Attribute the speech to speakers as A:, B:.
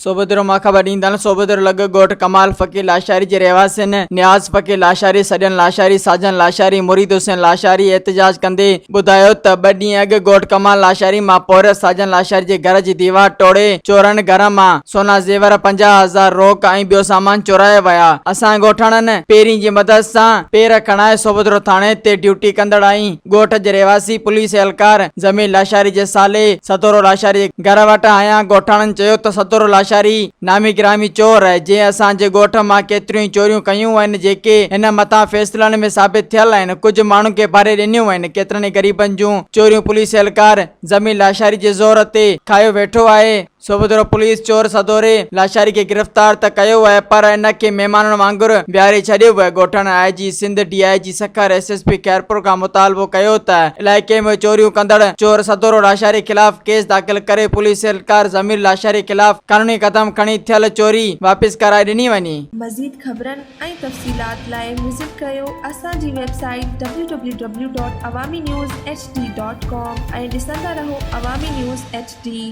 A: صوبيدرو مان خبر ڏيندا آهن صوبيدرو لڳ ڳوٺ ڪمال فقير لاشاري جي رهواسين نياز فقير لاشاري، سڄڻ لاشاري، ساجن لاشاري، مريد حسين لاشاري احتجاج ڪندي ٻڌايو ته ٻه ڏينهن اڳ ڳوٺ ڪمال لاشاري مان پورهيت ساجن لاشاري جي گهر جي ديوار ٽوڙي چورن گهر مان سونا زيور، 50,000 روڪ ۽ ٻيو سامان چورائي ويا. اسان ڳوٺاڻن پيرين جي مدد سان پير کڻائي صوبيدرو ٿاڻي تي ڊيوٽي ڪندڙ ۽ ڳوٺ جي رهواسي پوليس اهلڪار ضمير لاشاري جي سالي سدورو لاشاري جي گهر وٽ آيا. ڳوٺاڻن چيو ته سدورو لاشاري نامي گرامي چور آهي جنهن اسان جي ڳوٺ مان ڪيتريون ئي چوريون ڪيون آهن جيڪي هن مٿان فيصلن ۾ ثابت ٿيل آهن ڪجهه ماڻهن کي ڀري ڏنيون آهن ڪيترن ئي غريبن جون چوريون پوليس اهلڪار ضمير لاشاري جي زور تي کايو ويٺو آهي. سوڀوديرو پوليس چور سدوري لاشاري کي گرفتار ته ڪيو آهي پر ان کي مهمانن وانگر ويهاري ڇڏيو ويو. ڳوٺاڻن I G Sindh, D I G Sukkur, S S P Khairpur کان مطالبو ڪيو ته علائقي ۾ چوريون ڪندڙ چور سدورو لاشاري خلاف ڪيس داخل ڪري پوليس اهلڪار ضمير لاشاري خلاف قانوني قدم کڻي ٿيل چوري واپس ڪرائي ڏني وڃي.
B: مزيد خبرن ۽ تفصيلات لاء وزٽ ڪريو اسان جي website W W W dot Awami news H D dot com ۽ ڏسندا رهو عوامي نيوز ايڇ ڊي.